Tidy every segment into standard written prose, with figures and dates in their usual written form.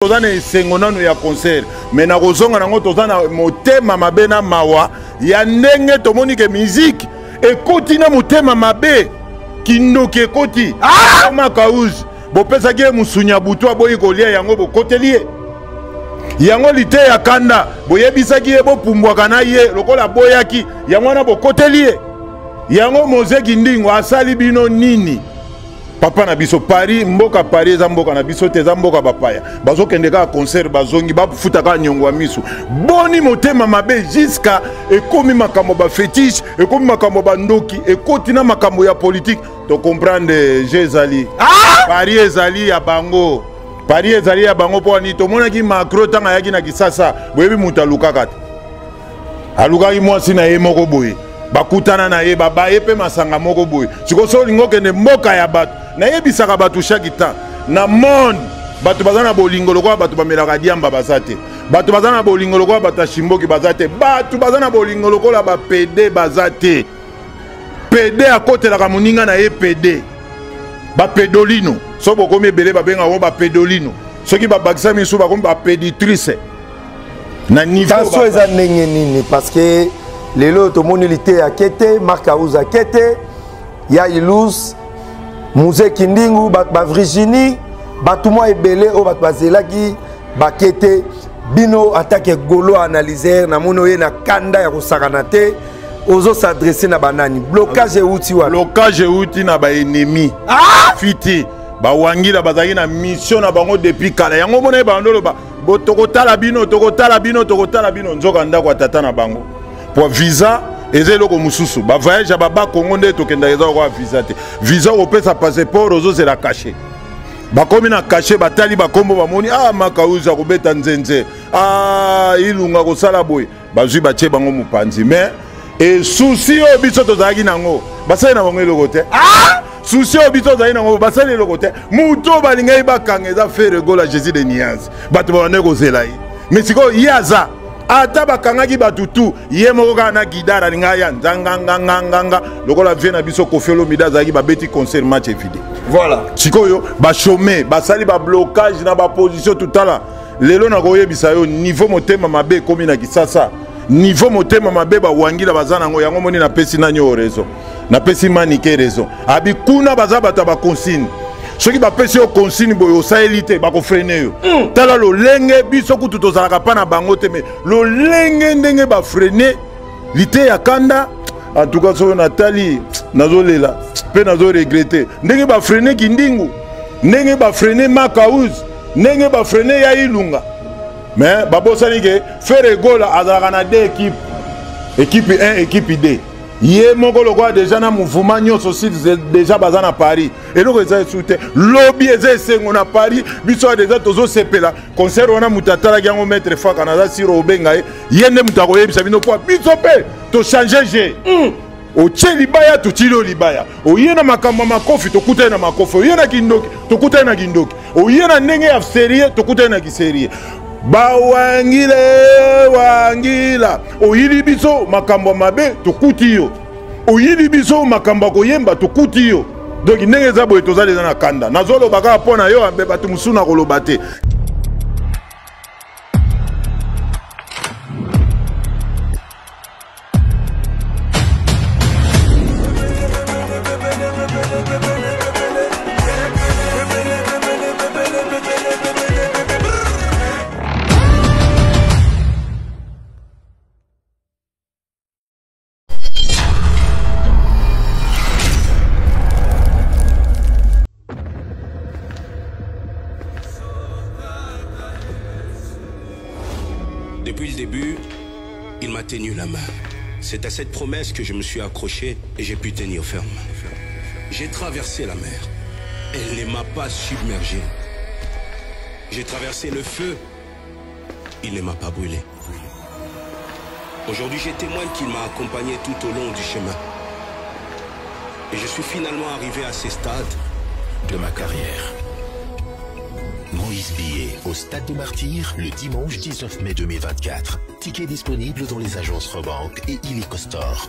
Toza na esengo nanu ya concert, mais na kozonga nango toza na motema mabe na mawa ya ndenge tomoni ke musique ekoti na motema mabe, kindoki ekoti. Ah! Makauzi bopesaki ye mosuni ya butu aboyi kolia yango, bokoteli ye yango liteya kanda, boyebisaki ye bopumbwaka na ye lokola aboyaki yango wana bokoteli ye yango. Moze Kindingo asali bino nini? Papa na biso Paris, mboka Paris eza mboka na biso te, eza mboka bapaya. Bazokende kaka concert, bazongi bafuta kaka nyongo ya misu. Boni motema mabe jusqu'à ekomi makambo ba fétiche, ekomi makambo ba ndoki, ekoti na makambo ya politique. To comprendre je ezali. Ah! Paris ezali ya bango. Paris ezali ya bango mpo ani tomonaki Macron ntango ayaki na Kisasa, boyebi moto alukaka te. Alukaki mwasi na ye moko boye, bakutana na ye, babaye mpe masanga moko boye. Sikoyo soki olingi okende mboka ya bato, nayebisaka bato chaque temps na monde, bato baza na bolingo lokola bato bamelaka diamba baza te, bato baza na bolingo lokola bato ya shimboki baza te, bato baza na bolingo lokola bapede baza te. Pede akotelaka moninga na ye pede, bapedolino soki bokomi ebele babengaka bango bapedolino, soki babakisa misu bakomi bapeditrice. Na niveau tension eza ndenge nini? Parce que lelo tomoni liteya akete, Marc Aouz akete, ya Ilus, Muze Kindingu, bato ba Virginie, bato mwa ebele oyo bato bazelaki bakete. Bino en tant que golo analyseur, namoni oye na kanda ya kosakana te, ozo s'adresser na banani? Blocage euti wapi? Blocage euti na ba ennemi. Ah! Fiti bawangila bazalaki na mission na bango depuis kala, yango mona ye bando loba bo tokotala bino, tokotala bino, tokotala bino, nzoka ndako ya tata na bango. Po visa eza eloko mosusu, ba voyage ya baba Congo nde tokendaka eza lokola visa te. Visa okopesa passeport, ozozela cachet. Bakomi na cachet, batali bakombo, bamoni ah Makauzi akobeta nzenze, ah Ilunga kosala boye, bazwi batie bango mopanzi. Mais e souci oyo biso tozalaki nango, basali na bango eloko te. Ah! Souci oyo biso tozalaki nango, basali eloko te. Moto oyo balingaki bakanga eza Ferre Gola, Jésus de Nuance, bato babandaki kozela ye. Mais sikoyo ye aza ata bakangaki bato tu, ye moko kaka na guidare alingaka ya nzanganganganganga lokola vie na biso Koffi Olomide azalaki, babeti concert match evide. Voilà. Sikoyo bachome basali bablocage na baposition totala. Lelo nakoyebisa yo niveau motema mabe ekomi na Kisasa, niveau motema mabe bawangila baza nango, yango moni napesi nani oyo raison, napesi Manike raison. Abi kuna baza bato ya baconsigne, soki bapesi yo consigne boye osaleli te, bakofrene yo. Tala lolenge biso kutu tozalaka pa na bango te, mais lolenge ndenge bafrene liteya kanda, en tout cas soki natali nazolela mpe nazoregrete ndenge bafrene Kindingu, ndenge bafrene Makauz, ndenge bafrene ya Ilunga. Mais babosani ke Ferre Gola azalaka na deux équipes, équipe 1, équipe 2. Ye moko lokola déjà na mouvement nyonso si déjà baza na Paris, eloko eza esu te. Lobi eza esengo na Paris, biso awa déjà tozosepela concert wana. Moto atalaki yango maître Faka, naza siro obenga ye, ye nde moto akoyebisa bino po biso mpe tochange jeu. Otie libaya, totili yo libaya. Oye na makambo ya makofi, tokutani na makofi. Oye na kindoki, tokutani na kindoki. Oye na ndenge ya serie, tokutani na kiserie. Bawangile wangila, oyili biso makambo ya mabe, tokuti yo. Oyili biso makambo ya koyemba, tokuti yo. Donc ndenge eza boye, toza deja na kanda. Nazoloba kaka mpo na yo, mpe bato mosusu na koloba te. Depuis le début, il m'a tenu la main. C'est à cette promesse que je me suis accroché et j'ai pu tenir ferme. J'ai traversé la mer. Elle ne m'a pas submergé. J'ai traversé le feu. Il ne m'a pas brûlé. Aujourd'hui, je témoigne qu'il m'a accompagné tout au long du chemin. Et je suis finalement arrivé à ce stade de ma carrière. Moïse Billet au Stade des Martyrs le dimanche 19 mai 2024. Tickets disponibles dans les agences Rawbank et Illico Store.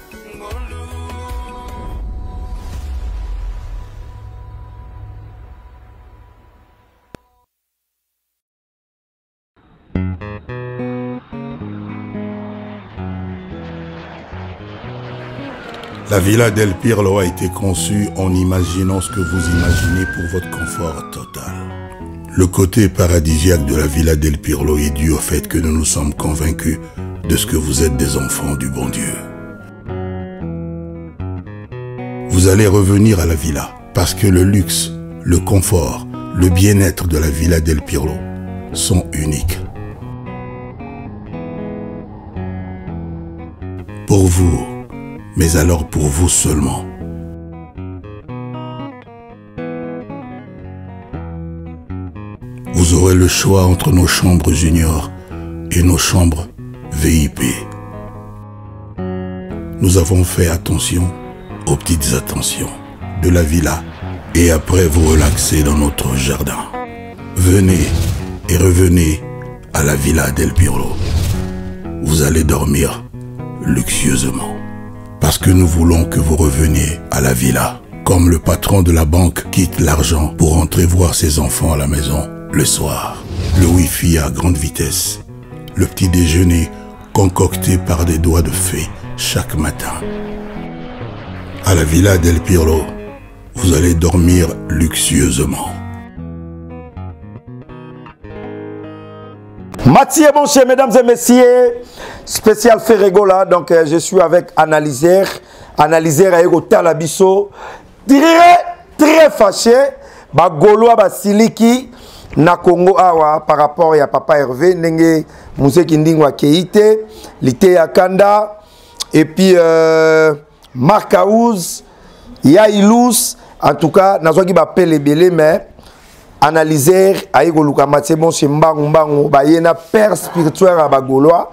La Villa Del Pirlo a été conçue en imaginant ce que vous imaginez pour votre confort total. Le côté paradisiaque de la Villa Del Pirlo est dû au fait que nous nous sommes convaincus de ce que vous êtes des enfants du bon Dieu. Vous allez revenir à la villa parce que le luxe, le confort, le bien-être de la Villa Del Pirlo sont uniques. Pour vous, mais alors pour vous seulement. Vous aurez le choix entre nos chambres juniors et nos chambres VIP. Nous avons fait attention aux petites attentions de la villa et après vous relaxer dans notre jardin. Venez et revenez à la villa Del Pirlo. Vous allez dormir luxueusement. Parce que nous voulons que vous reveniez à la villa. Comme le patron de la banque quitte l'argent pour rentrer voir ses enfants à la maison le soir. Le wifi à grande vitesse. Le petit déjeuner concocté par des doigts de fée chaque matin. À la villa Del Pirlo, vous allez dormir luxueusement. Mathieu Boncher, mesdames et messieurs, spécial Ferregola. Donc, euh, je suis avec Analyser. Analyser à Talabiso. Très, très fâché. Ba Gaulois, ba Siliki, na Congo awa par rapport à Papa Hervé, ndenge Muse Kindingo akei te, Liteya Kanda, et puis euh, Marc Aouz, Yailous, en tout cas, nazwaki ba pele ebele mais analyser ayi koluka Mathieu Bonche mbangu mbangu baye na père spirituel ya ba Gaulois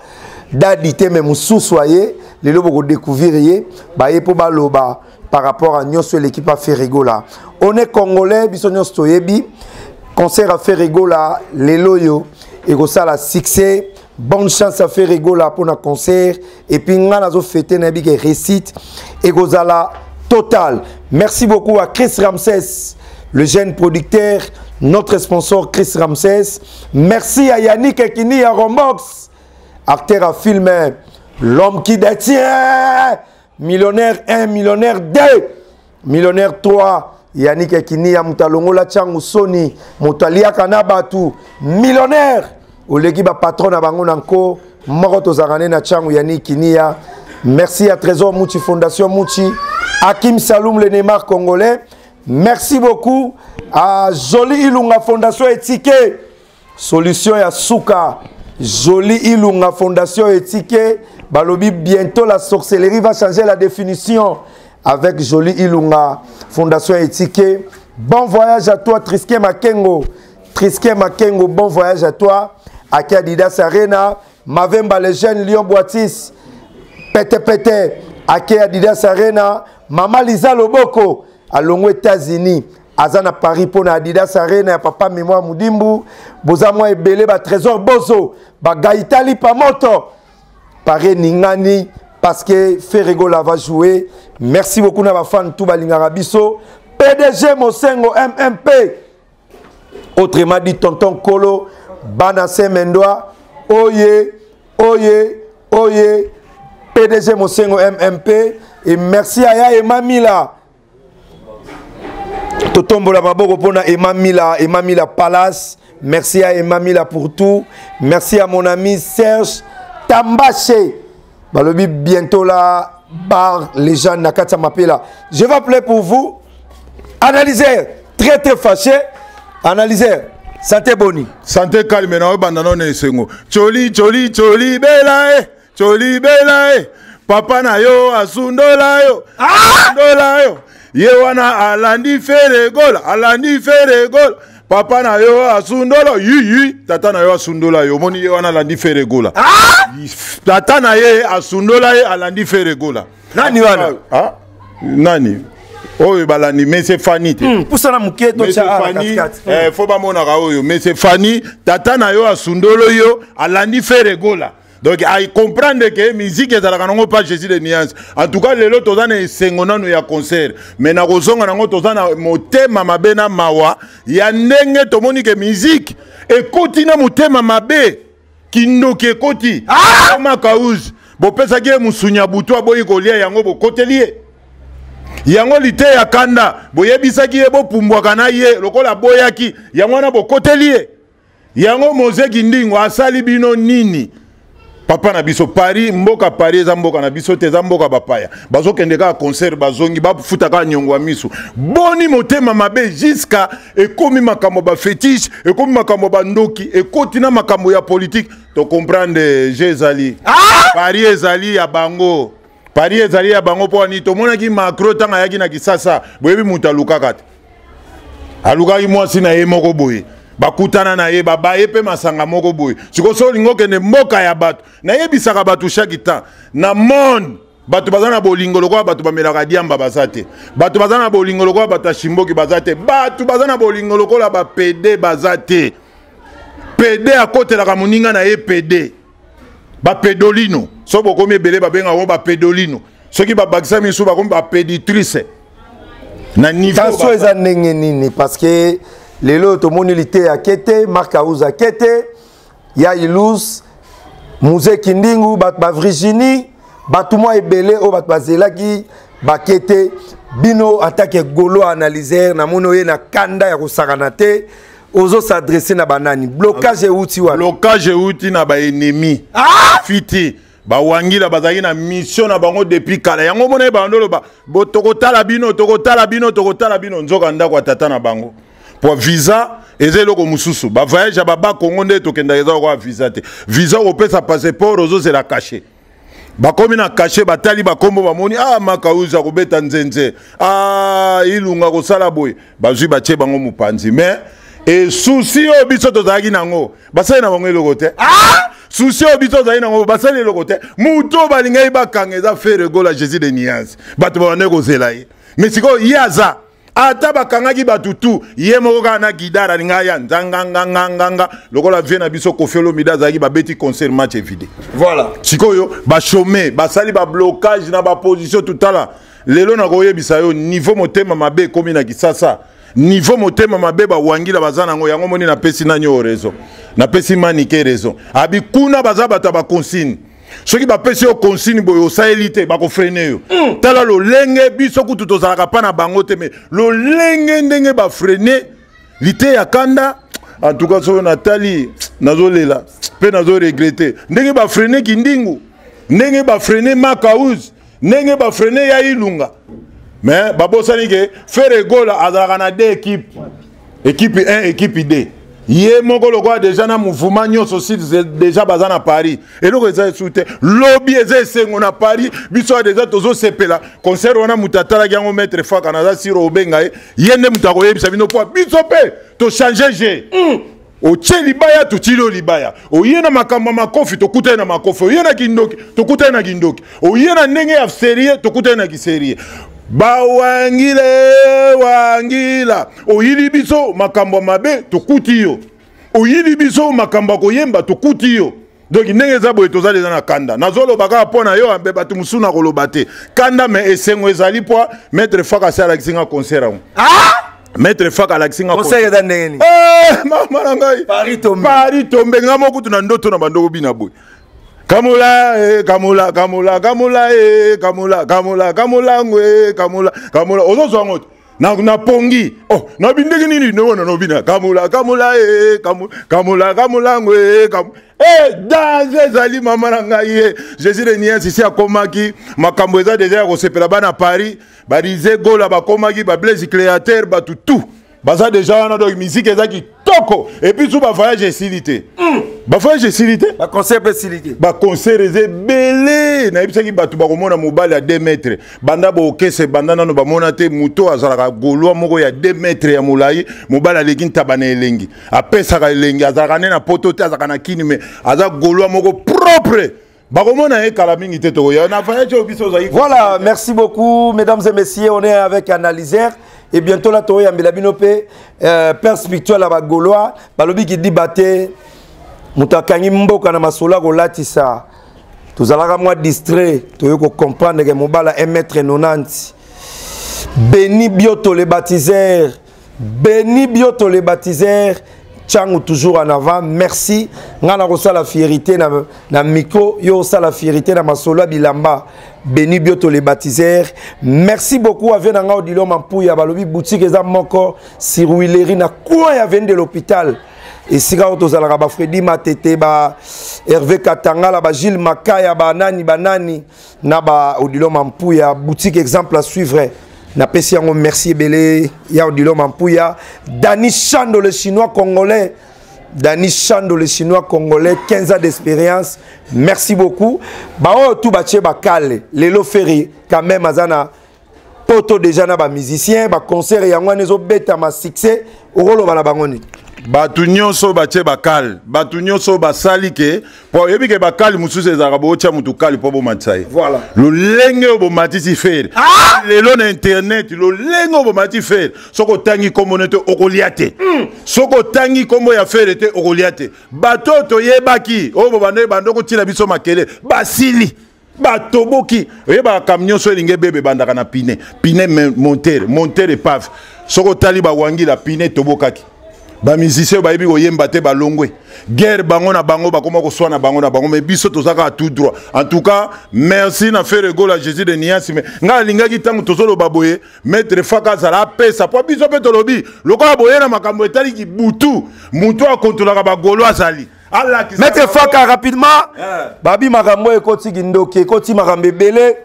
dadi te mais mosusu aye lelo boko découvrir ye baye mpo baloba par rapport à nyonso eleki pa Ferre Gola. On est congolais, biso nyonso toyebi concert à Ferre Gola lelo yo ekosala succès. Bonne chance à Ferre Gola pour na concert et puis nga nazo fêter na bike réussite ekozala total. Merci beaucoup à Chris Ramsès, le jeune producteur, notre sponsor Chris Ramsès. Merci à Yannick Ekini à Rombox, acteur à film L'homme qui détient millionnaire 1, millionnaire 2, millionnaire 3. Yannick Ekini ya mutalongola changu soni moto aliaka na bato millionnaire oleki ba patron na bango na nko moko tozalaka nde na changu Yannick Kinia. Merci à Trésor Mouchi Fondation Mouchi, Hakim Saloum le Neymar congolais. Merci beaucoup à Jolie Ilunga Fondation Etike. Solution ya suka. Jolie Ilunga Fondation Etike. Balobi, bientôt la sorcellerie va changer la définition avec Jolie Ilunga Fondation Etike. Bon voyage à toi, Trisке Makengo. Trisке Makengo, bon voyage à toi. Aki Adidas Arena, Mavemba les jeunes Lyon Boitis, Pete Pete, Aki Adidas Arena, Mama Lisa Loboko, à Longo États-Unis, aza na Paris mpo na Adidas Arena ya papa Mémoire Mudimbu, boza mwa ebele ba Trésor Bozo, ba Gaitali Pamoto, Paris Ningani, parce que Ferre Gola va jouer. Merci beaucoup na ba fan tout balingaka biso. PDG Mosengo MMP, autrement dit tonton Kolo, Bana Semendoa, oye, oye, oye, PDG Mosengo MMP, et merci à Ya et Mamila. Totombola maboko pona Emma Mila, Emma Mila Palace. Merci à Emma Mila pour tout. Merci à mon ami Serge Tambaché. Balobi bientôt là, bar les gens nakata mapela. Je vais appeler pour vous. Analysez, très très fâché. Analysez. Santé boni. Santé calme na banda non esengo. Choli choli choli bela eh. Choli bela eh. Papa na yo asundola yo. Ah! Asundola yo. Ye wana alandi Ferre Gola, alandi Ferre Gola. Papa na yo asundola yi yi, tata na yo asundola yo. Moni ye wana alandi Ferre Gola. Ah! Tata na ye asundola ye alandi Ferre Gola. Nani wana? Ah? Nani? Oyo balandi mais c'est Fanny te. Pusana moke to Mais c'est tcha Fanny, katikati. eh, faut bamonaka oyo mais c'est Fanny, tata na yo asundolo yo alandi Ferre Gola. Donc à comprendre que musique ezalaka nango pas Jésus de nuance. En tout cas lelo toza na esengo nanu ya concert, mais na kozonga nango toza na motema mabe na mawa ya ndenge tomoni ke musique ekoti na motema mabe. Kindoki ekoti. Ah! Makauzi bopesaki ye mosuni ya butu, aboyi kolia yango, bokoteli ye yango. Liteya kanda boyebisaki ye bopumbwaka na ye, lokola aboyaki yango wana bokoteli ye yango. Mozeki Ndingo asali bino nini? Papa na biso Paris, mboka Paris eza mboka na biso te, eza mboka bapaya. Bazokende kaka concert, bazongi, bafuta kaka niongo ya miso. Boni motema mabe jusqu'à ekomi makambo bafétiche, ekomi makambo bandoki, ekoti na makambo ya politike. Tocomprendre je ezali, ah! Paris ezali ya bango, Paris ezali ya bango. Mpo wani tomonaki Macron ntango ayaki na Kisasa, boyebi moto alukaka te, alukaki mwasi na ye moko boye, bakutana na ye, babaye mpe masanga moko boye. Sikoyo so olingi okende mboka ya bato, nayebisaka bato chaque temps na monde, bato baza na bolingo lokola bato bamelaka diamba baza te, bato baza na bolingo lokola bato ya shimboki baza te, bato baza na bolingo lokola bapede baza te. Pede akotelaka moninga na ye pede, bapedolino. So bokomi ebele, babengaka bango bapedolino. Soki babakisa misu, bakomi bapeditrice na niveau. Tension eza ndenge nini? Parce que lelo tomoni liteya kete, Mark Auza kete ya Ilus, Muze Kindingu, bato ba Virginie, bato mwa ebele oyo bato bazelaki bakete. Bino atake golo analyser, namoni oye na kanda ya kosakana te. Ozo s'adresser na banani? Blocage euti wapi? Blocage euti na baennemi, ah! Fiti bawangila bazalaki na mission na bango depuis kala. Yango omona ye bando oloba tokotala bino, tokotala bino, tokotala bino, nzoka ndako ya tata na bango. Po visa eza eloko mosusu, bavoyage ya baba Kongo nde tokendaka eza lokola visa te. Visa okopesa passeport, ozozela cachet. Bakomi na cachet, batali bakombo, bamoni ah, Makauzi akobeta nzenze, ah, Ilunga kosala boye, bazwi batie bango mopanzi. Mais esusi oyo biso tozalaki nango, basali na bango eloko te. Ah! Susi oyo biso tozalaki nango, basali eloko te. Moto oyo balingaki bakanga eza Ferre Gola, Jésus de Nuance. Bato babandaki kozela ye, mais sikoyo ye aza, ata bakangaki bato tu, ye moko kaka na guidare alinga ya nzanganganganganga lokola vie na biso Koffi Olomide azalaki, babeti concert, match evide. Voilà. Sikoyo bachome basali bablocage na baposition. Tutala lelo, nakoyebisa yo niveau motema mabe ekomi na Kisasa, niveau motema mabe bawangila baza nango. Yango moni napesi nani oyo raison, napesi Manike raison. Abi kuna baza bato ya baconsigne. Soki bapesi yo consigne boye, osaleli te, bakofreiner yo. Tala lolenge biso kutu tozalaka mpa na bango te, mais lolenge ndenge bafreiner liteya kanda, en tout cas soki natali, nazolela mpe nazoregretter ndenge bafreiner Kindingu, ndenge bafreiner Makauz, ndenge bafreiner ya Ilunga. Mais babosani ke Ferre Gola azalaka na deux équipe, équipe 1, équipe 2. Ye moko lokola déjà na mouvement nyonso si déjà baza na Paris, eloko eza esu te. Lobi eza esengo na Paris. Biso awa déjà tozosepela concert wana. Moto atalaki yango, maître Faka, naza siro obenga ye, ye nde moto akoyebisa bino, mpo biso mpe tochange jeu. Otie libaya, totili yo libaya. Oye na makambo ya makofi, tokutani na makofi. Oye na kindoki, tokutani na kindoki. Oye na ndenge ya sérieux, tokutani na kisérieux. Bawangile wangila, oyili biso makambo ya mabe, tokuti yo. Oyili biso makambo ya koyemba, tokuti yo. Donc ndenge eza boye, toza deja na kanda. Nazoloba kaka mpo na yo, mpe bato mosusu na koloba te kanda, mais esengo ezali mpo maître Faka asi alakisi nga concert yango. Ah! Maître Faka alakisi nga concert eza ndenge nini? Eh, mama na ngai, Paris tombe, Paris tombe. Nga moko kutu na ndoto na bandoko bina boye: kamula eh, kamula, kamula, kamula eh, kamula, kamula, kamula ngwe, kamula, kamula. Ozozwa yango te na pongi. Oh, nabi ndenge nini ndenge wana nobina kamula, kamula eh, kamula, kamula, kamula ngwe, kamula eh, danger ezali mama na ngai ye. Jésus de Nuance isi akomaki, makambo eza deja ya kosepela. Bana Paris, barize Gola bakomaki, bablaise créateur, bato tout baza deja wana. Donc musique eza kitoko. Et puis su bavoyage esili te, bavoyage esili te. Baconcert mpe esili te. Baconcert eza ebele. Nayebisaki bato bakomona mobali ya 2 mètre banda bookese, banda nano bamona te. Moto azalaka Gaulois moko ya 2 mètre ya molai, mobali aleki ntaba na elengi, apesaka elengi. Azalaka nde na poto te, azalaka na Kini, mais aza Gaulois moko propre. Bakomona ye kala mingi te, tokoya na voyage oyo biso ozali. Voilà, merci beaucoup, mesdames et messieurs. On est avec Analyseur. Et bientôt là, toyambela bino pe père spirituel ya Bagaulois. Balobi ki dibate moto akangi mboka na masolo ya kolatisa. Tozalaka mwa distrait, toyei kocomprendre ke mobala 1 mètre 90. Béni Bioto le baptiseur. Béni Bioto le baptiseur. Tshangu toujours en avant. Merci. Nga na kosala fierité na, na micro, yo osala fierité na masolo ya bilamba. Béni Bioto les baptiseurs. Merci beaucoup à Venanga Odilon Mampuya balobi boutique eza moko sur Willery na coin ya vende de l'hôpital. Esika oyo tozalaka ba Freddy Matete ba Hervé Katangala ba Gilles Makaya ba nani ba nani na ba Odilon Mampuya boutique exemple à suivre. Napesi yango merci ebele ya Odilon Mampuya. Dani Chando le chinois congolais. Dani Chando le chinois congolais 15 ans d'expérience. Merci beaucoup. Ba oyo tout batie bakale lelo Ferré quand même azana poto déjà na ba musicien ba concert yango wana ezobetama succès okoloba na bango nini? Bato nyonso batie bakale, bato nyonso basali ke po oyebi ke bakale mosusu ezalaka bootya motu kale mpo bomatisa ye. Voilà. Lolenge oyo bomatisi Ferre. Lelo na internet lolenge oyo bomatisi Ferre, soki otangi nkombo ne te okolia te. Soki otangi nkombo ya Ferre te okolia te. Bato oyo toyebaki oyo bobanda bando kotina biso makele basili batoboki. Oyebaka kam nyonso elingi ebebe ebandaka na pine pine montere montere epave. Soki otali bawangila pine etobokaki, bamusicien bayebi koyemba te, balongwe guerre bango na bango, bakoma koswana bango na bango. Mais biso toza kaka tout droit. En tout cas merci na Ferre Gola Jésus de Niasi. Mais ngai alingaki ntango tozoloba boye maître Faka azala apesa po biso mpe tolobi lokola boye na makambo etaliki butu motu akontrolaka bagolo azali. Maître Faka rapidement, babi makambo ekoti kindoki ekoti makambo ebele,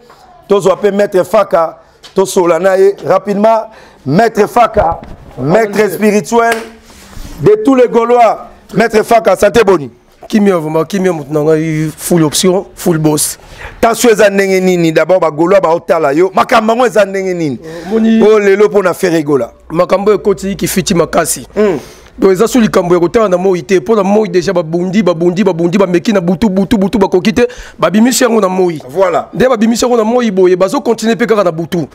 tozwa mpe maître Faka tosola na ye rapidement. Maître Faka, maître spirituel de tous les Gaulois. Maître Faka, santé boni? Kimia vraiment, kimia motu na ngai, full option, full boss. Tension eza ndenge nini? D'abord bagaulois baotala yo, makambo yango eza ndenge nini? Oyo lelo mpona Ferre Gola. Makambo ekoti kifiti makasi. Donc eza so likambo ya kotala na moi te, mpo na moi déjà babundi babundi babundi bameki na butu butu butu bakoki te, babimisi yango na moi. Voilà. Nde babimisi yango na moi boye bazokontinue mpe kaka na butu.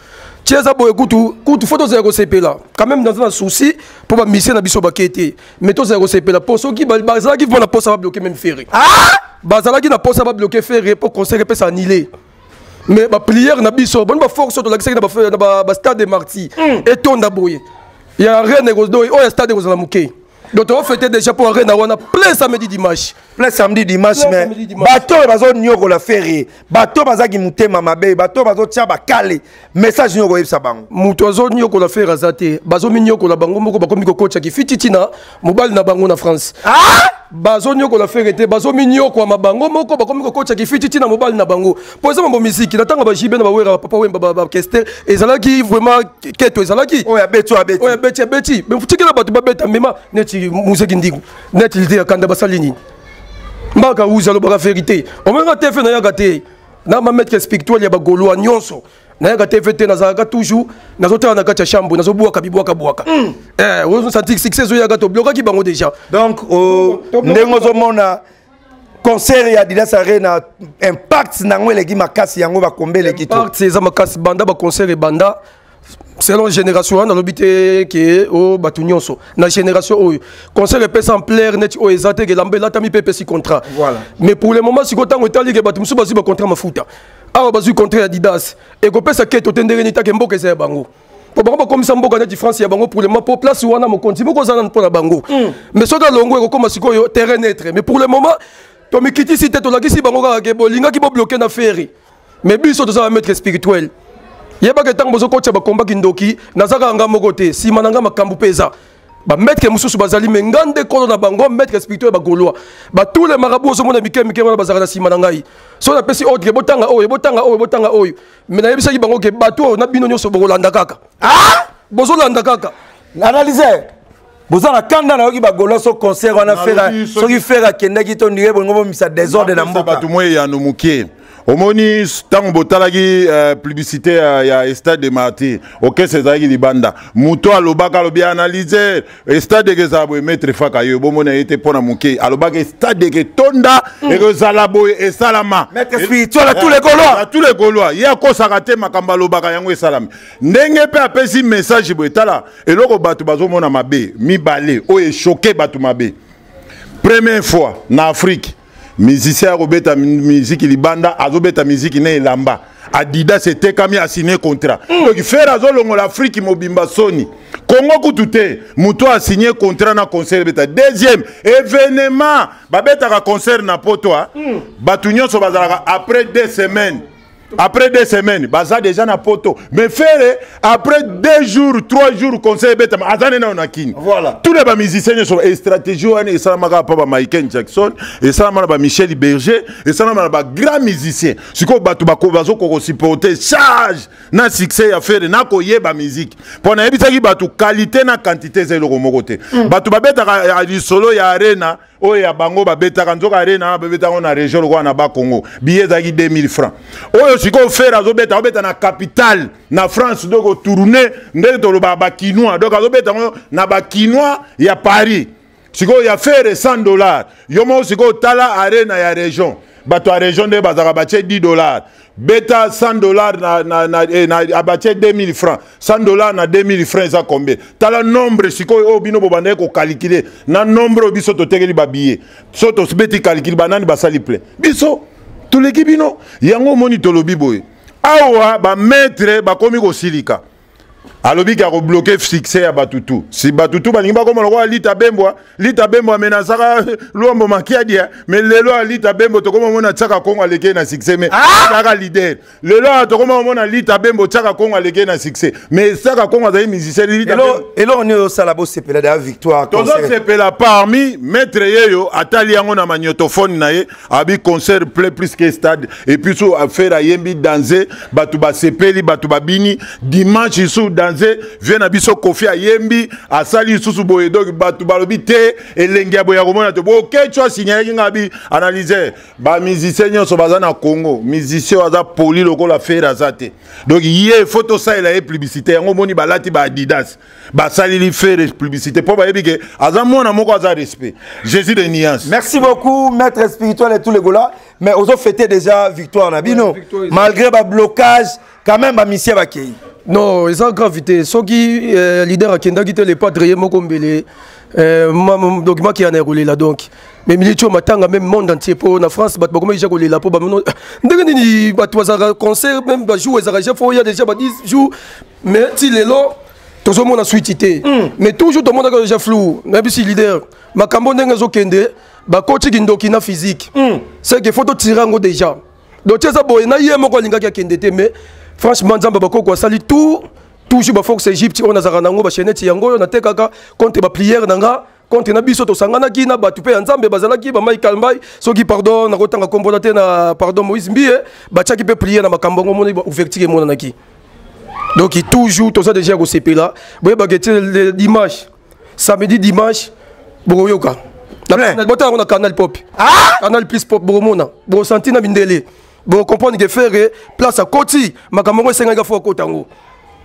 Ti eza boye kutu kutu fo tozala kosepela quand même dans un souci mpo bamisie na biso bake te, mais tozala kosepela mpo soki bazalaki mpo na posa babloke même Ferre. Bazalaki na posa babloke Ferre mpo concert epesa annulé. Mais ba prière na biso boni ba force tolakisaki na ba stade de martyr etonda boye ya arène oyo ya stade ekozala moke. Donc on fêtait déjà pour arène wana plein samedi dimanche. Plein samedi dimanche, mais bato bazonyokola Ferre, bato bazaki motema mabe, bato bazotia bakale, message nyoko oyebisa bango. Moto azonyokola Ferre aza te, bazominyokola bango moko, bakomi kokotya kifititi na mobali na bango na France. Bazonyokola Ferre te, bazominyokwama bango moko, bakomi kokotya kifititi na mobali na bango. Po eza mambo misiki na ntango bajibe na bawera bapapa wemba bakester ezalaki vraiment keto ezalaki. Oyo abeti, oyo abeti. Oyo abeti abeti. Mais tikela bato babeta mema neti muzeki ndingu neti lite ya kanda basali nini. Mbaka uza alobaka vérité. Omenga te fe nayaka te na ma maître spirituel ya bagaulois nyonso. Nayaka te fe te, nazalaka toujours nazotala na kati ya chambre, nazobwaka bibwaka bwaka. Ozosentir succès ezoyaka, toblokaki bango déjà. Donc ndenge ozomona concert ya Adidas Arena, impact nango eleki makasi, yango bakombe eleki to. Impact eza makasi banda ba concert ebanda selon génération wana nalobi te ke o bato nyonso na génération oyo concert epesa ampleur neti oyo eza te ke elamba elatami mpe epesi contrat. Voilà. Mais pour le moment sikoyo ntango etali ke bato mosusu bazwi bacontrat mafuta awa bazwi contrat ya Adidas ekopesa keto te ndenge nini take mboka eza ya bango. Po bango bakomisa mboka neti France ya bango pour le moment, po place wana mokonzi moko oza nanu mpo na bango. Mais soki alongo ekokoma sikoyo terrain neutre. Mais pour le moment tomikitisi te, tolakisi bango kaka ke bolingaki bobloke na Ferre. Mais biso toza ba maître spirituel. Yebaka ntango bozokotisa bakomba kindoki, naza kaka nga moko te, nsima na nga makambo mpe eza. Ba maître mosusu bazali, mais nga nde kolo na bango, maître spirituel ba Gaulois. Ba tous les marabouts ozomona mike mike wana bazalaka na nsima na ngai. So napesi ordre, botanga oyo, botanga oyo, botanga oyo. Mais nayebisaki bango ke bato oyo na bino nyonso bokolanda kaka. Bozolanda kaka. Analyser. Boza na kanda nayoki ba Gaulois so concert wana Nalobi Ferre, soki soki Ferre akendaki to ndire bongo bomisa désordre na mboka. Bato moye ya no moke. Omoni ntango botalaki publicité ya Stade de Martyrs, okese ezalaki libanda. Moto alobaka alobi analyser stade ekezala boye, maître Faka yo bomona ye te mpona moke. Alobaka stade eketonda, ekozala boye esalama. Maître spirituel à tous les Gaulois. À tous les Gaulois. Ye akosaka te makambo alobaka yango esalami. Ndenge mpe apesi message boye, tala eloko bato bazomona mabe mibale oyo echoke bato mabe. Première fois na Afrique, musicien akobeta musique libanda, azobeta musique na elamba. Adidas etekami, asigne contrat. Donc Ferre azolongola Afrique mobimba soni, Congo kutu te. Moto asigne contrat na concert ebeta, deuxième événement babetaka concert na poto. Bato nyonso bazalaka après 2 semaines, après 2 semaines baza déjà na poto, mais Ferre, après 2 jours, 3 jours, concert ebetama, aza nde nano na Kini. Voilà. Tous les bamusicien nyonso e stratégie wana esalamaka pa baMichael Jackson, esalama na baMichel Berger, esalama na bagrand musicien. Sikoyo bato bazokoka kosupporter charge na succès ya Ferre na koyeba musique, mpo nayebisaki bato, qualité na quantité eza eloko moko te. Bato babetaka ya lisolo ya Arena oyo ya bango, babetaka nzoka Arena wana babetaka ngo na région lokola na Bakongo, billet ezalaki 2000 francs. Oyo sikoyo Ferre azobeta, azobeta na capitale na France, donc otourne ndenge tolobaka bakinois, donc azobeta ngo na bakinois ya Paris. Sikoyo ya Ferre 100 dollars, yo moko sikoyo tala Arena ya région, bato ya région nde bazalaka batie 10 dollars, beta 100 dollars na abatie 2000 francs, 100 dollars na 2000 francs eza combien? Tala nombre sikoyo oyo bino bobandaki kocalculer na nombre oyo biso totekeli babillet. So tobeti calcul, banani basali plein? Biso toleki bino. Yango omoni tolobi boye awa, bamaître bakomi kosilika, alobiki akobloquer succès ya batutu. Si batutu balingi bakoma lokola Lita Bembwa, Lita Bembwa amenasaka Lwambo Makiadi, mais lelo Alita Bembo tokoma omona Tiaka Kongo aleki na succès, mais azalaka leader. Lelo awa tokoma omona Lita Bembo, Tiaka Kongo aleki na succès, mais Tiaka Kongo azali musicien, Lita Bembo. Eloko nini osala bosepela da victoire concert? Tozosepela parmi maître yeyo atali yango na magnétophone na ye, abi concert plein plus que stade, et puis so affaire ayembi danse, bato basepeli, bato babini. Dimanche lisusu danse, vie na biso Kofi ayembi, asali lisusu boye, donc bato balobi te elenge ya boye ya komona te. Bokeco asignalaki nga, abi analyse bamusicien nyonso baza na Congo, musicien oyo aza poli lokola Ferre aza te, donc ye faut tosalela ye publicité. Yango omoni balati ba Adidas, basaleli Ferre publicité mpo bayebi ke aza mwana moko aza respect. Jésus de nuance. Merci beaucoup, maître spirituel et tous les gars. Mais ozo fêté déjà victoire na bino. Ouais, victoire. Malgré ba blocage, quand même ba mission bakei. Non, eza grave te. Soki leader akendaki te, le padre ye moko mbele donc maki ya na kolela. Donc mais miniti oyo matanga même monde entier, mpo na France bato bakomaki déjà kolela, mpo bamono ndenge nini bato bazalaka concert, même bajour ezalaka déjà, faut oya déjà ba 10 jours, mais ti lelo tozomona suite te. Mais toujours tomonaka déjà flou. Nayebisi leader makambo ndenge ezokende, bakoti kindoki na physique. C'est que faut totire yango déjà. Donc ti eza boye na ye moko alingaki akende te, mais franchement Nzambe bakoko asali tout, toujours baforce Égypte oyo nazalaka nango, bachaînette yango oyo natekaka contre baprière na nga, contre na biso tosanganaki na bato mpe ya Nzambe bazalaki bamai Kalmbai, soki pardon nakotanga kombola te na pardon Moïse Mbiye, batiaki mpe prière na makambo yango, omoni ouverture emonanaki. Donc toujours toza déjà kosepela, boyebaka ete le dimanche, samedi, dimanche bokoyoka. Plein. Botala yango na Canal Pop, Canal Plus Pop, bokomona, bokosanti na mindele, bokocomprendre ke Ferre place akoti makambo yango esengaki afo akota yango.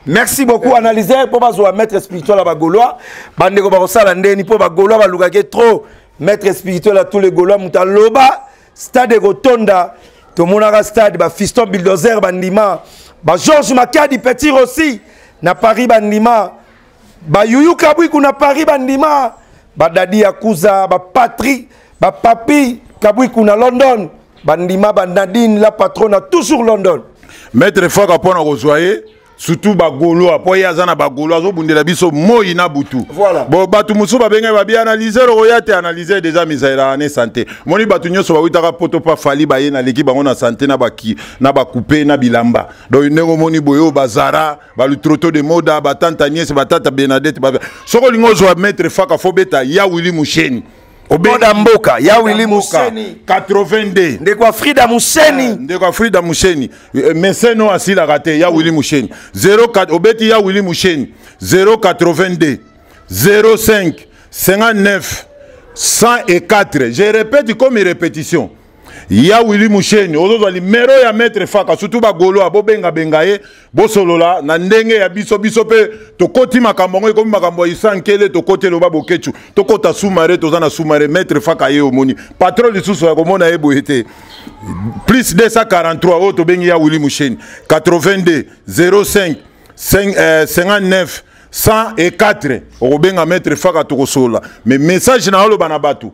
Merci beaucoup, analyseur, mpo bazwa maître spirituel ya bagaulois. Bandeko bakosala ndeni mpo bagaulois balukaki trop maître spirituel ya tous les Gaulois. Moto aloba stade ekotonda, tomonaka stade, bafiston bulldozer bandima, baGeorges Makadi Petit Rossi na Paris bandima, bayuyu Kabwiku na Paris bandima, badadi Yakuza, bapatri, bapapi Kabwiku na London bandima, banadine la patronne toujours London. Maître Faka, mpona kozwa ye, surtout bagaulois, mpo ye aza na bagaulois, azobundela biso moi na butu. Voilà. Bon, bato mosusu babengai babi analyseur oya te, analyseur déjà misaelaka ne santé. Moni bato nyonso bawutaka poto mpa Fally, baye naleki bango na santé, na baki na bakupe na bilamba. Donc ndenge omoni boye oyo bazara balutroto de moda, batante Agnès, batata Bernadette, soki olingi ozwa maître Faka, faut beta ya Willi Musheni. Oda mboka ya Willi Musheni. 82. Ndeko Afrida Musheni. Ndeko Afrida Musheni, meseno asilaka te. Ya Willi Musheni 04, obeti ya Willi Musheni 082 05 59 104. Je répète comme répétition, ya Willi Musheni, ozozwa limero ya maître Faka. Surtout bagaulois, bobengabenga ye, bosolola na ndenge ya biso. Biso mpe tokoti makambo yango, ekomi makambo ya isankele, tokoti eloba bokecu, tokota sous-marin, toza na sous-marin. Maître Faka ye omoni patron lisusu ya komona ye boye te. Plus 243 oyo tobengi ya Willi Musheni 82 05 5, 59 104, okobenga maître Faka, tokosolola. Mais message na oloba na bato,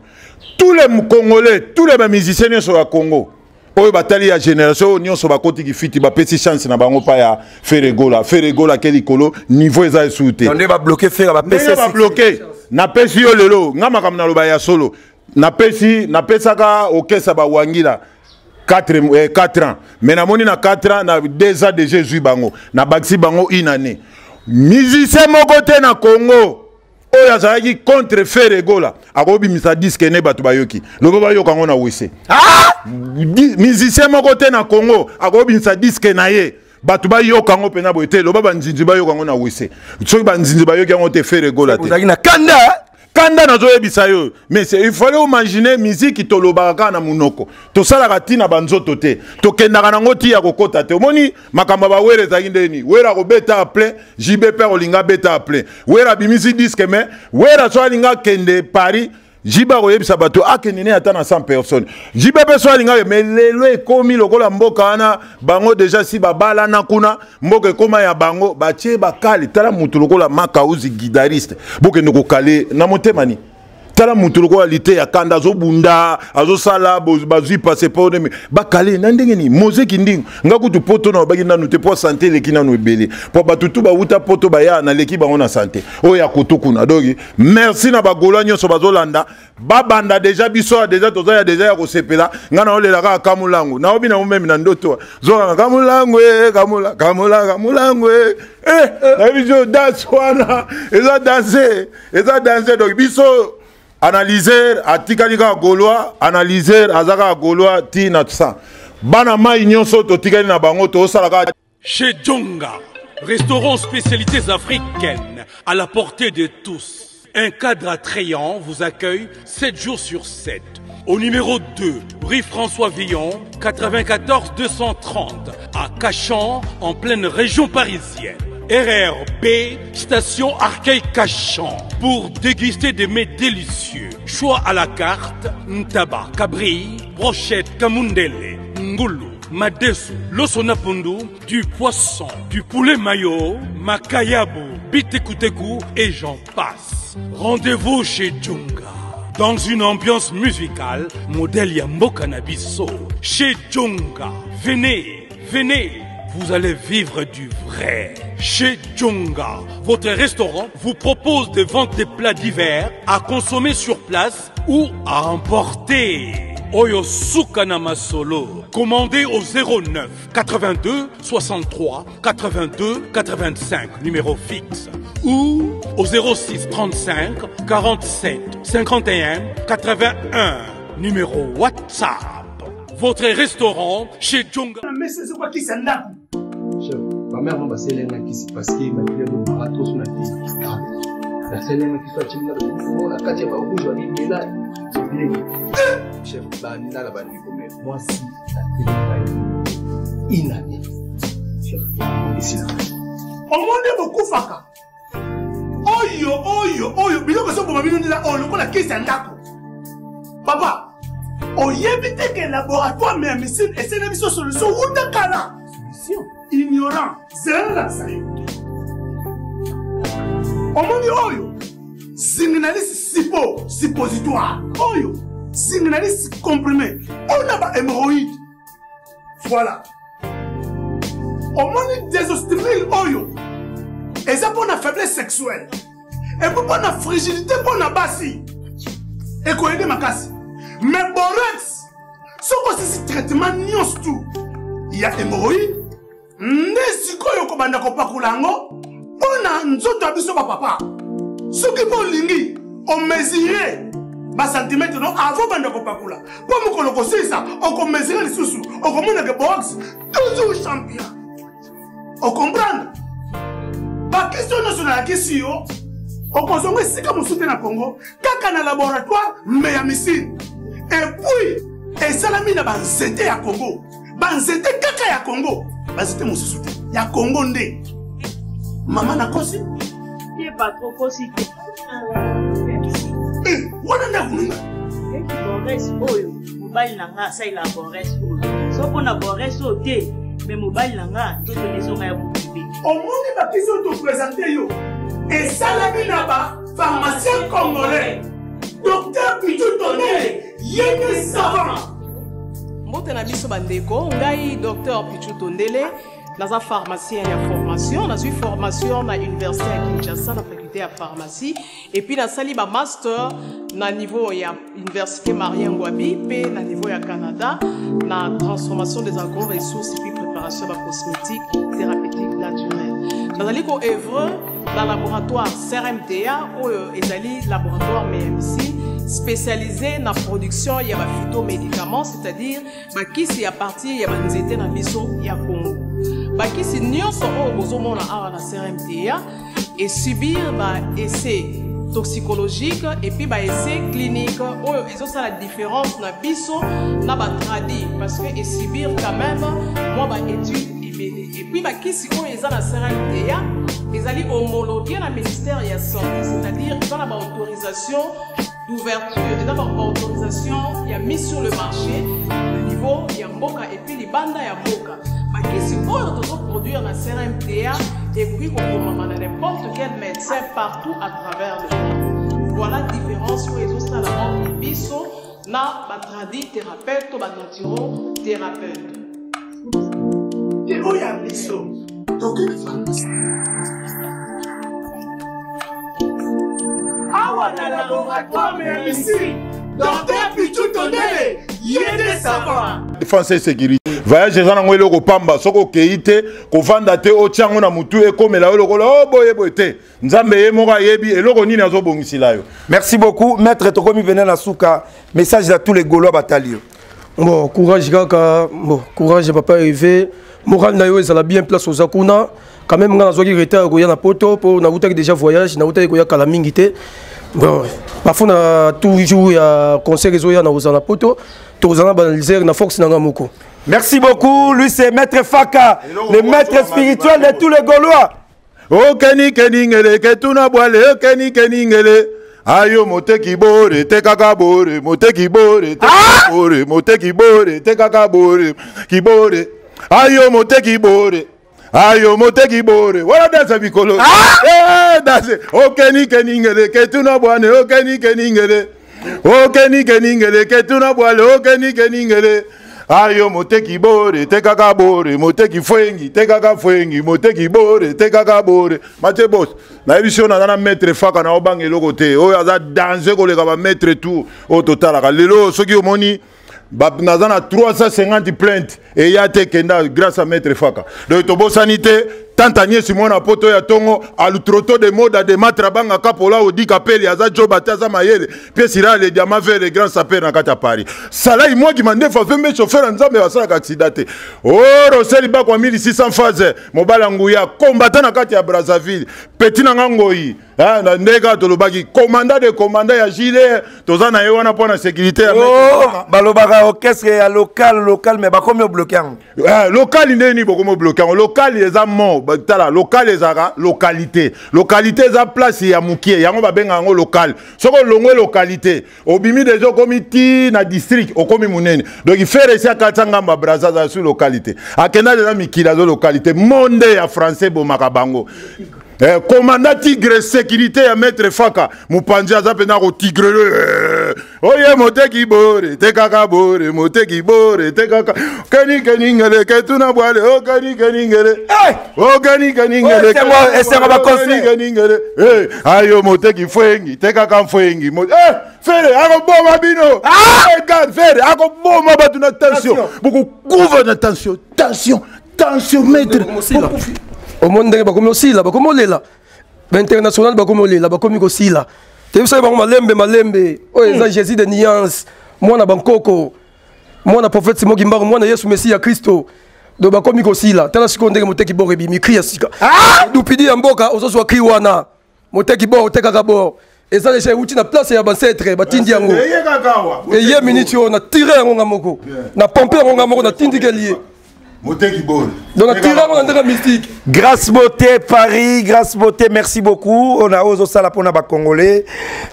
tous les Congolais, tous les bamusiciens nyonso ya Congo. Oyo batali ya génération oyo nyonso bakoti kifiti, bapesi chance na bango pa ya Ferre Gola. Ferre Gola ke likolo, niveau eza esu te. Nde babloke Ferre, bapesi. Ndenge babloke, napesi yo lelo nga makambo naloba ya solo. Napesi, napesaka okesa bawangila 4, 4 ans, mais namoni na 4 ans, na 2 ans déjà ezwi bango, nabakisi bango une année. Musicien moko te na Congo oyo azalaki contre Ferre Gola akobimisa disque ne bato bayoki lobo bayoka yango na wese. Ah! Musicien moko te na Congo akobimisa disque na ye bato bayoka yango mpena boye te, loba banzinzi bayoka yango na wese. Soki banzinzi bayoki yango te, Ferre Gola te. Ozalaki na kanda. Kanda nazoyebisa yo, mais il fallait imaginer musique tolobaka kaka na monoko, tosalaka ntina banzoto te, tokendaka nango ti ya kokota te. Omoni makambo ya bawere ezalaki ndeni? Were akobeta a plein, JB mpe akolinga abeta a plein. Were abimisi disque, mais Were so alinga akende Paris, JB akoyebisa bato akende ne ata na 100 personnes. JB mpe so alinga. Mais lelo ekomi lokola mboka wana bango déjà si babalana kuna, mboka ekóma ya bango, batie bakale. Tala motu lokola Makauzi, guitariste, bokende kokale na motema ni. Tala motu lokola lite ya kanda, azobunda, azosala, bazwi passeport nde bakale na ndenge nini? Mozeki ndingo nga kutu poto na babaki nanu te, mpo sante eleki nanu ebele, mpo bato tu bawuta poto baya, naleki bango na sante oyo ya koto kuna. Donc merci na bagaulois nyonso bazolanda, babanda déjà. Biso déjà toza ya déjà ya kosepela. Ngai naolela kaka kamulangu, naobi nango meme na ndoto zokanga kamulangu e kamula kamula kamulangu e eh, nayebi biso danse wana eza danse, eza danse. Donc biso analyseur atikali kaka gaulois, analyseur aza kaka gaulois ti na 100. Bana mai nyonso totikali na bango, tozosala kaka. Chez Djonga, restaurant spécialités africaines à la portée de tous. Un cadre attrayant vous accueille 7 jours sur 7. Au numéro 2, rue François Villon, 94 230, à Cachan, en pleine région parisienne. RRB, station Arcueil Cachan, pour déguster des mets délicieux. Choix à la carte, ntaba, cabri, brochette, kamundele, ngulu, madesu, losonapundu, du poisson, du poulet mayo, makayabu, bitekuteku et j'en passe. Rendez-vous chez Djunga. Dans une ambiance musicale, modèle ya mboka na biso. Chez Djunga, venez, venez, vous allez vivre du vrai. Chez Djunga, votre restaurant vous propose de vendre des plats divers à consommer sur place ou à emporter. Oyo suka na masolo. Commandez au 09 82 63 82 85, numéro fixe, ou au 06 35 47 51 81, numéro WhatsApp. Votre restaurant chez Djunga. Chef, ma mère m'a baselenga kisi parce que makili ebomaka trop so na te. Naselenga kisi, atinga na kati ya barouge babimela bien. Chef, banda na bandeko, me mwasi atelemaka ye inane. Chef, esila. Omoni bokufaka oyo oyo oyo biloko ezoboma bino ndela oyo lokola kisi ya ndako. Papa, oyebi te ke laboratoire ya misine esene biso solution wuta kala? Solution ignorant, zela nalakisa yo. Omoni oyo Zingnalis sipo suppositoire, oyo Zingnalis comprimé, oyo na ba hémorroïde. Voilà, omoni désostimile oyo eza mpo na faiblesse sexuelle epo mpo na frigidité, mpo na basi ekoyede makasi. Mais borex, soki osisi traitement nyonso tu ya hémorroïde, nde sikoyo okobanda kopakola yango mpo na nzoto ya biso bapapa. Soki mpo olingi omesure basantimetre no avant banda kopakola, mpo mokolo kosilisa okomesure lisusu, okomona ke box toujours champion. Okomprendre bakisi oyo nyonso nalakisi yo, okozonga esika mosusu te na Congo, kaka na laboratoire me ya misine. Epuis esalami na banzete ya Congo, banzete kaka ya Congo, banzete mosusu te, ya Congo nde. Mama, nakosi te? Patron, kosi te. Eh, wana ndako nanga. Bores oyo mobali na nga asalela, bores oyo so mpo na bores oyo te, me mobali na nga nzoto nezonga ya bokibe. Omoni bakisi oyo topresente yo esalami na bapharmacien congolais, docteur Pitu Tonele, ye nde savant. Mbote na biso bandeko, ngai Dr Pichu Tondele, naza pharmacien ya formation, nazwi formation na université ya Kinshasa na faculté ya pharmacie et puis nasali ba master na niveau ya université Marien Ngouabi pe na niveau ya Canada na transformation des agro-ressources et puis préparation ya ba cosmétiques thérapeutiques naturelles. Nazali ko œuvre na laboratoire CRMTA oyo ezali laboratoire MMC spécialisé na production ya ba phytomédicaments, c'est-à-dire bakisi ya partir ya banzete na biso ya Congo. Bakisi nyonso oyo bozomona awa na CRMTA et subir ba essais toxicologique et puis ba essais clinique oyo ezosala différence na biso na ba tradi parce que et subir quand même mwa ba études ebele. Et puis bakisi oyo eza na CRMTA ezali homologué na ministère ya santé, c'est-à-dire eza na ba autorisation d'ouverture, eza ba autorisation ya mise sur le marché na niveau ya mboka et puis libanda ya mboka. Bakisi oyo tozoproduire na CRMTA ekoki kokomama na n'importe quel médecin partout à travers le monde. Voilà différence oyo ezosala entre biso na ba tradi thérapeute to ba naturo thérapeute. Te oyo ya biso tokende pharmacie awa na laboratoire ya misi docteur Pichu Tondele ye nde savant. Défense et sécurité voyage eza nango eloko pamba, soki okei te kovanda te otia yango na mutu ekomela yo lokola o boye boye te. Nzambe ye moko ayebi eloko nini azobongisila yo. Merci beaucoup maître, tokomi pene na suka, message à tous les Gaulois batali yo. Bon courage kaka, bon courage papa Hervé, moral na yo ezala bien place oza kuna. Quand même nga nazwaki retard koya na poto po nawutaki déjà voyage, nawutaki koya kala mingi te. Bon parfois na toujours ya concert ezoya na kozala na poto, tokozala na banaliser na force na nga moko. Merci beaucoup, lui c'est Maître Faka, le maître spirituel de tous les Gaulois. Okeni keningele ketuna bwale okeni keningele ayo moteki bore tekaka bore moteki bore tekaka bore moteki bore tekaka bore kibore ayo moteki bore ayo moteki bore wana danse mikolo. Eh, danse okeni keningele ketuna bwane okeni keningele okeni keningele ketuna bwale okeni keningele ayo moteki bore tekaka bore moteki fwengi tekaka fwengi moteki bore tekaka bore. Mathieu Boss, nayebi si oyo naza na maître Faka na obanga eloko te, oyo aza danger koleka ba maître tout oyo totalaka lelo. Soki omoni naza na 350 plainte eya te kenda grâce à maître Faka. Donc tobosani te tante Agnès mwana poto ya tongo alutroto de moda de matra banga kapola odi kapeli aza joba te aza mayele pièce ira le diamant vert le grand sapeur na kati ya Paris. Salai mwaki mandefa vembe chauffeur ya Nzambe asalaka accident te. Oh Roseli bakwa 1600 phase mobala nguya combattant na kati ya Brazzaville petit na ngoi hein, na ndeka tolobaki commandant de commandant ya gilet toza na ye wana mpo na sécurité ya Oh, balobaka orchestre ya local local mais bakomi obloqué yango. Eh, local nde nini bokomi obloqué yango? Local eza mo tala, local ezalaka localité, localité eza place ya mokie, yango babengaka yango local. Soki olongwe localité obimi deja okomi ti na district okomi monene. Donc frère esi akatisa ngambo ya Brazza azala sur localité, akenda deja mikili azo localité monde ya français ebomaka bango. Eh, commandant tigre sécurité ya maître Faka mopanzi aza mpenza kotigre. Oye moteki bore tekaka bore moteki bore tekaka keni keni ngele ketuna bwale o keni keni ngele o keni keni ngele esengo ba conseil keni ngele ayo moteki fwengi tekaka fwengi fere akoboma bino. Ah fere akoboma bato na tension, bokokuva na tension, tension, tension maître. Omoni ndenge bakomi osila, bakomi olela bainternational, bakomi olela, bakomi kosila. Toyebisaki bango malembe malembe oyo eza Jésus de nuance, mwana bankoko, mwana prophète Simon Kimbangu, mwana Yesu Messi ya Kristo. Donc bakomi kosila. Tala sikoyo ndenge moteki bor ebimi cri ya sika dupidi ya mboka, ozozwa cri wana moteki bor otekaka bor eza deja euti na place ya bancetre, batindi yango eye minute oyo na tire yango nga moko, na pompe yango nga moko, natindikeli ye. Moteki bor. Donc na tire yango na ndenge mystique. Grâce Beauté Paris, Grâce Beauté, merci beaucoup. On a ozo sala pona ba Congolais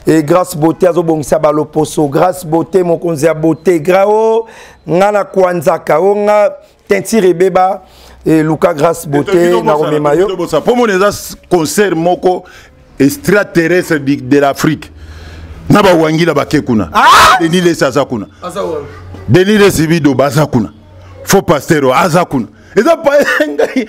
et Grâce Beauté azo bongisa ba loposo. Grâce Beauté mokonzi ya beauté. Grao ngana kwanzaka onga teinture ebeba et Luka Grâce Beauté na romema yo. Po mona eza concert moko extraterrestre de l'Afrique. Na ba wangila ba ke kuna. Denis Lesa aza kuna. Aza wana. Denis Lesibido baza kuna. Faux pasteur aza kuna. Eza pa ngai.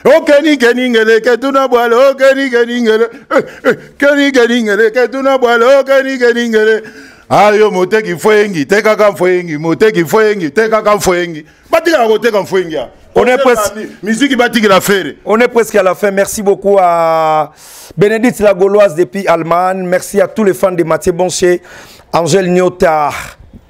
Okeni keni ngele ketuna bwale okeni keni ngele. Eh, eh, keni keni ngele ketuna bwale okeni keni ngele. Ayo moteki mfwengi tekaka mfwengi moteki mfwengi tekaka mfwengi. Batikala koteka mfwengi ya. On est presque musique batikela ferre. On est presque à la fin. Merci beaucoup à Bénédicte la Gauloise depuis Allemagne. Merci à tous les fans de Mathieu Boncher, Angèle Nyota,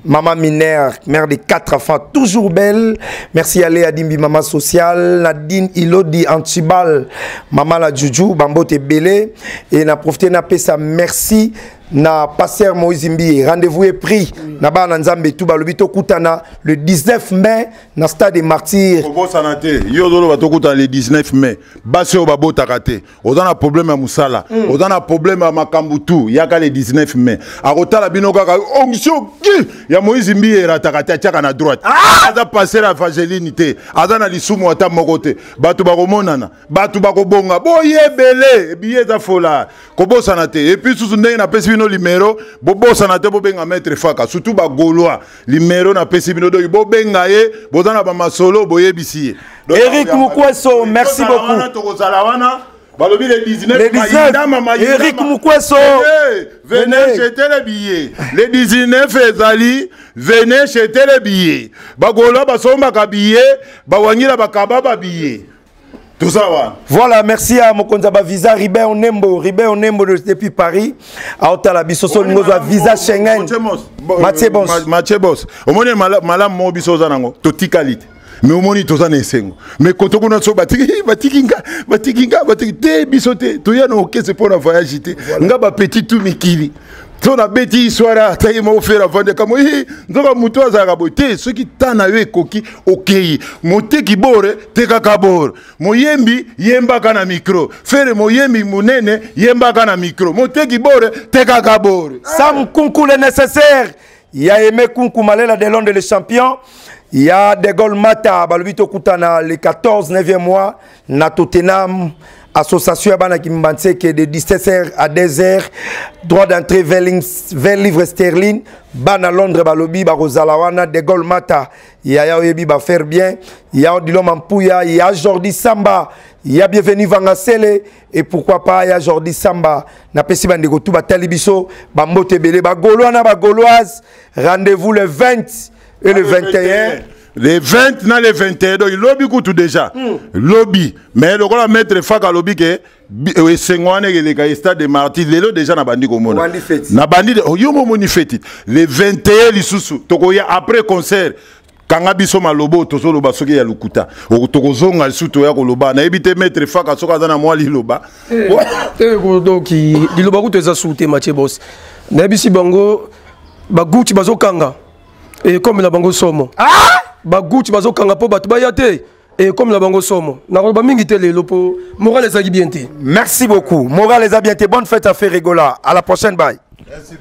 Maman Miner, mère de quatre enfants, toujours belle. Merci à Léa Dimbi, maman sociale, Nadine Ilodi Antibal, maman la Juju, Bambote Belé. Et na profité na pesa merci na pasteur Moïse Mbiye. Rendez-vous est pris. Na bana Nzambe tout balobi tokutana le 19 mai na stade des Martyrs. Kobosana te, yo ozoloba tokutana le 19 mai. Basi oyo babotaka te. Oza na problème ya mosala, oza na problème ya makambo tu, yaka le 19 mai. Akotala bino kaka onction ki ya Moïse Mbiye erataka te, atiaka na droite. Aza pasteur ya Evangeline te, aza na lisumu ata moko te. Bato bakomonana, bato bakobonga, boyebele, billet eza fola. Kobosana te. Et puis susu ndenge napesi bino numéro, bobosana te bobenga maître Faka, surtout ba Gaulois. Numéro napesi bino donc bobenga ye, boza na ba masolo boyebisi ye. Donc, Eric Mukweso, merci wana beaucoup. tokozala wana balobi le 19, Le 19, mayindama, mayindama. Eric Mukweso. Venez, venez Venez. jeter les billets. Le 19 ezali, venez jeter les billets. Bagolo basombaka billet, bawangila bakaba ba billet. Tout ça wana. Voilà, merci à Mokonza ba visa Ribert Onembo, Ribert Onembo depuis Paris. À Otala biso ngozo visa Schengen. Mathieu Bos. Mathieu Bos. Omoni malamu mo biso oza nango, totikali te. Mais omoni toza na esengo. Mais koto kuna so batiki, batiki nga, batiki nga, batiki te biso te. Toya na okese pona voyage te. Nga ba petit tout mikili. To na beti histoire ata ye moko fera vande kamo eh nzoka mutu azalaka boye te soki ta na yo ekoki okei moteki bore tekaka bore moyembi yembaka na micro fere moyembi monene yembaka na micro moteki bore tekaka bore. Sam Kunku le nécessaire. Il y a Aimé Kunku Malela de Londres le champion. Il y a De Gaulle Mata balobi tokutana le 14 9e mois na Tottenham. Association ya bana Kimbanseke de 17h à 2h, droit d'entrée 20 livres sterling. Bana Londres balobi bakozala wana De Gaulle Mata yaya oyebi ba faire bien. Il y a Odilon Mampuya, il y a Jordi Samba, il y a Bienvenu Vangasele et pourquoi pas il y a Jordi Samba. Na pesi bandeko tout batali biso ba mbote belé ba Gaulois na ba Gauloise. Rendez-vous le 20 et le 21. Le 20 na le 21, donc lobby kutu déjà. Lobby. Mais le roi maître Faka lobby que esengo wana eleka stade de Martyrs lelo déjà na bandi komona. Obandi feti. Na bandi de, oh, yo momoni feti. Le 21 lisusu tokoya après concert. Kanga biso malobo tozoloba soki ya lokuta. Tokozonga lisusu toya koloba. Nayebi te maître Faka soki aza na mwa liloba. Eh, donc liloba kutu eza su te Mathieu Boss. Nayebisi bango ba Gucci bazokanga. Et comme la bango somo. Ba Gucci bazokanga po bato baya te. Et comme la bango somo. Nakoloba mingi te lelo po moral ezalaki bien te. Merci beaucoup. Moral eza bien te. Bonne fête à Ferre Gola. À la prochaine, bye. Merci.